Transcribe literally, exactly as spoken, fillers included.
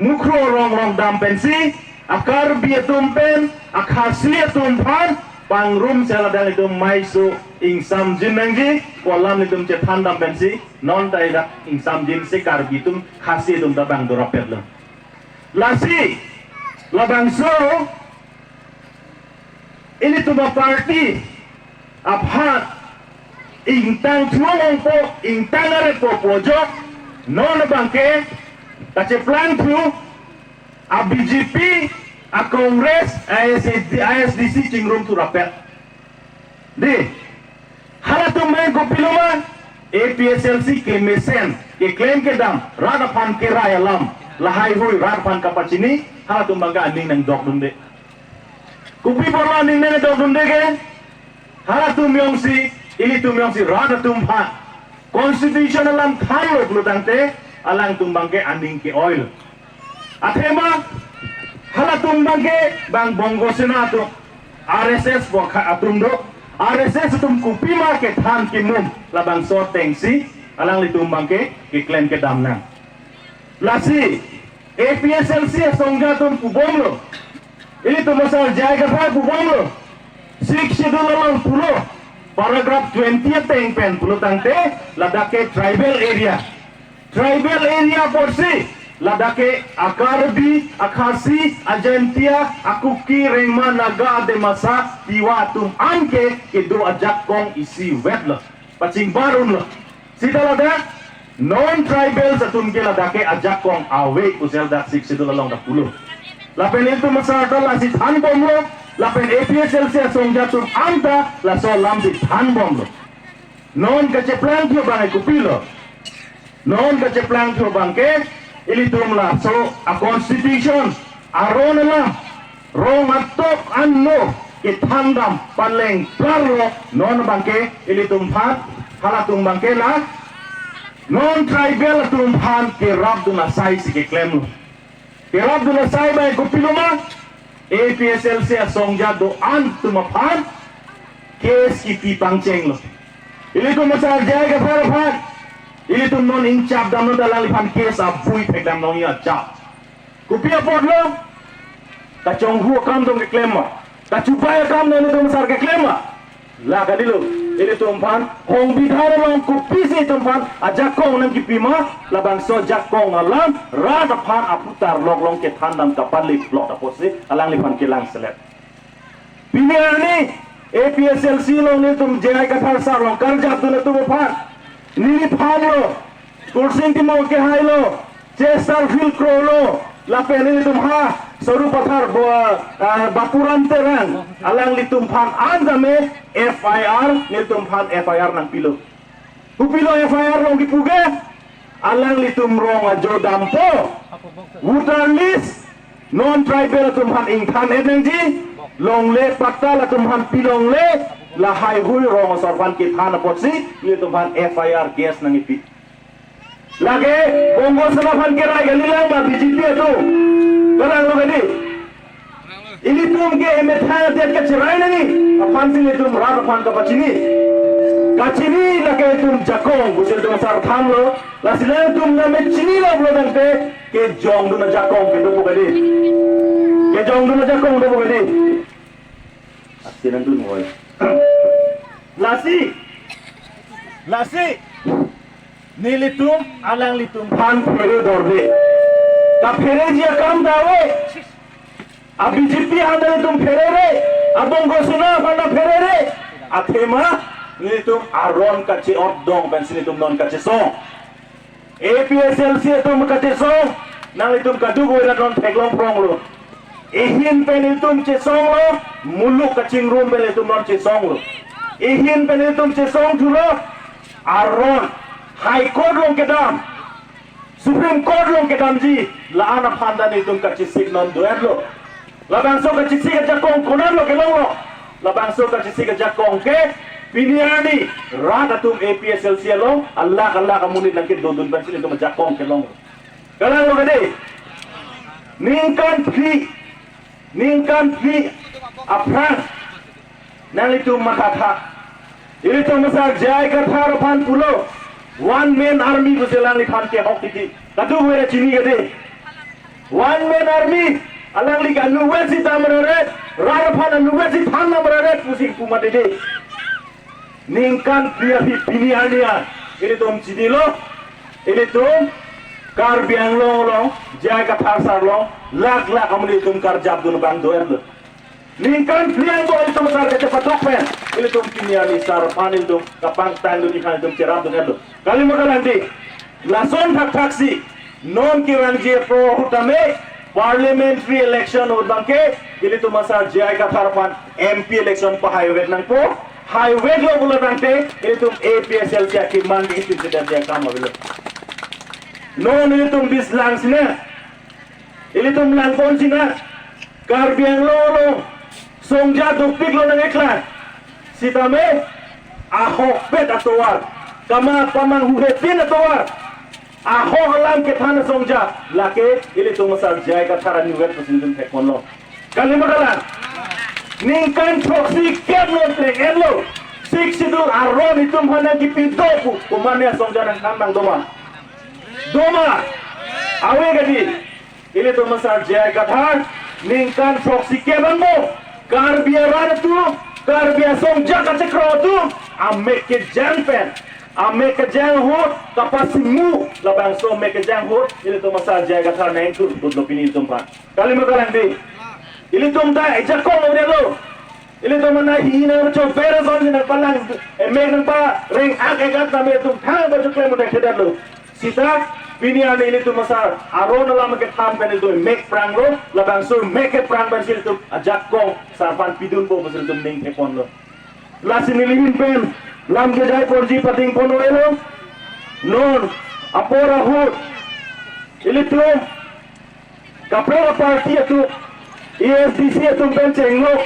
Mukroh Rongrong dam pensi, a Karbi atum pen, a Khasi atum aphan, pangrum sela dang itum maiso ingsamjin nangji, pu alam itum chethan dam pensi, non ta dak ingsamjin si Karbi atum, Khasi atum ta bang dorapet lo. Lasi, labangso, ilitum a party aphan ingtang thuong ongpo, ingtang are po pojok, non abangke kacheplang thu a B J P, a Congress, a I S D C chingrum thu rapet. Di, halatum abang kopilo ma, A P H L C kemesen, keklem kedam, rat aphan kerai alam, lahai hui rat aphan kapachini, halatum abangke aning nangdokdunde. Kopi apotlo aning nangdokdunde ke? Halatum jongsi, ilitum jongsi rat atum aphan constitution alam thanlo pulo tangte, alangtum abangke aning ke-oilo. Athema, halatum abangke bang Bongo Sena atum, R S S bokha atum do, R S S atum kopima kethan kimum, labangso atengsi, alanglitum abangke keklem kedam nang. Lasi, A P H L C asongja atum pubomlo. Ilitum asar J I Kathar pubomlo. Sixth Schedule along pulo. Paragraph twenty ateng pen pulo tangte, ladak ke tribal area. Tribal area apotsi, ladak ke a Karbi, a Khasi, a Jaintia, a Kuki, Rengma, Naga, Dimasa, Tiwa atum an ke kedo ajakong isivet lo. Pachingbar unlo. Seta ladak, non-tribals atum ke ladak ke ajakong ave pusi ladak Sixth Schedule along ta pulo. Lapen ilitum asar ta lasi thanbomlo, lapen A P H L C asongja atum anta laso alamsi thanbomlo. Non kacheplang thu abang kopilo? Non kacheplang thu abangke, ilitum laso a constitution aron alam, rong atok anno kethan dam paleng plarlo, non abangke ilitum aphan, halatum abangke la, non-tribal atum aphan kerapdun asai si keklemlo. Kerapdun asai abang kopilo ma, A P H L C asongja do-an atum aphan case kipi pangchenglo. Ilitum asar J I Kathar aphan, ilitum non ingchap damnon ta alangliphan case abui thekdam nong ya chap. Kopi apotlo? Kachonghu akam atum keklem ma? Kachubai akam atum asar keklem ma? La kadilo, ilitum aphan, hongbidhan along kopisi itum aphan ajakong nangkipi ma, labangso ajakong alam, rat aphan aputar lok long kethan dam kapali plot apotsi, alangliphan kelang selet. Pini arni, A P H L C along nelitum J I Kathar sar along karjapdun atum aphan, neliphan lo, Kursing Timung Kehai lo, Chesterfield Kro lo, lapen nelitum ha, Sarupathar bo, ah, Bapuram Terang, alanglitum aphan an tame F I R, nelitum aphan F I R nangpilo. Kopilo F I R along kipu ke, alanglitum rong ajo dampo, voter list, non-tribal atum aphan ingthan-et nangji, longle patta latum aphan pilongle, lahai hui rong asor aphan kethan apotsi, nelitum aphan F I R case nangkipi. Lake, Bongo Sena aphan kerai kalilang ba B J P atum. Kalanglo kadi. Ilitum ke emethan adet kacherai nangji. Aphansi ilitum rat aphan kapachini. Kachini lake itum jakong, pusi itum asar thanlo. Lasi la itum name chinilo pulo tangte, kejongdun ajakong kedo pu kadi. Kejongdun ajakong do pu kadi. Asin ang dun mo. Lasi. Lasi. Nelitum, alanglitum aphan phere dorde. Kaphereji akam ta ave. A B J P aphan ta nelitum pherere. A Bongo Sena aphan ta pherere. Athema, nelitum aron kache-otdong pensi nelitum non kachesong. A P H L C atum kachesong, nanglitum kadokave ra non theklong pronglo. Ihin pen ilitum chesonglo, muluk kachingrum pen ilitum non chesonglo. Ihin pen ilitum chesong thulo, aron, High Court along kedam, Supreme Court along kedamji, la-an aphan ta nelitum kachesik non do-etlo. Labangso kachesik ajakong konatlo kelonglo. Labangso kachesik ajakong ke pini arni rat atum A P H L C along alak alak amonit nangkedodun pensi nelitum ajakong kelonglo. Kalanglo kadi. Ningkan phli, ningkan phli aphrang nanglitum mathatha. Ilitum asar J I Kathar aphan pulo, one man army pusi alangliphan kehok titi. Kadokave ra chini kadi. One man army, alangli ke anuvet si dam raret, rat aphan anuvet si than dam raret pusi pu mati dei. Ningkan phli aphi pini arni an ilitum chinilo, ilitum Karbi Anglong along, J I Kathar sar along, lakh lakh amonit ilitum karjap dun abang do-etlo. Ningkan phli angbong ilitum sar kachepaduk pen, ilitum pini arni sar aphan ilitum kapangtang dunji aphan ilitum cherap dun-etlo. Kali ma kalang dei, lason thakthak si, non kevangji apor ahut tame, parliamentary election ahut abangke, ilitum asar J I Kathar aphan M P election pahaivet nangpo, haivetlo pulo tangte, ilitum A P H L C akemang di itum sedang dia kam avelo. Non ilitum bislang sina, ilitum langpon sina, Karbi Anglong along, songja dopiklo nang-iklang. Sitame, ahokpet atovar, kama pamanghuhepin atovar, ahok alam kethan asongja, lake ilitum asar J I Kathar anuvet pusi ilitum thekponlo. Kali ma kalang, ningkan throksi kep non treng-etlo, Sixth Schedule aron itum aphan nangkipi do pu, komatne asongja nangthan nang doma? Doma? Ave kadi. Ilitum asar J I Kathar, ningkan throksi kep angbong, Karbi arat atum, Karbi asongja kachekro atum, amek kejang pen, amek kejang ahut, kapasimu, labangso amek kejang ahut, ilitum asar J I Kathar nangtur putlo pini ilitum aphan. Kali ma kalang dei, ilitum ta ejakong ode lo. Ilitum anai hi nangchover ason si nangpalang, emek nangpareng-ak-ek-ak tame ilitum thang pachoklem un-e thedetlo. Sita, pini arni ilitum asar aron alam kethan pen ilitum emek pranglo, labangso emek keprang pensi ilitum ajakong sar aphan pidunpo pusi ilitum ning theponlo. Lasi neli ahin pen lam kejai porji padingpon avelo. Non apor ahut ilitum kaprek aparty atum, A S D C atum pen chenglo,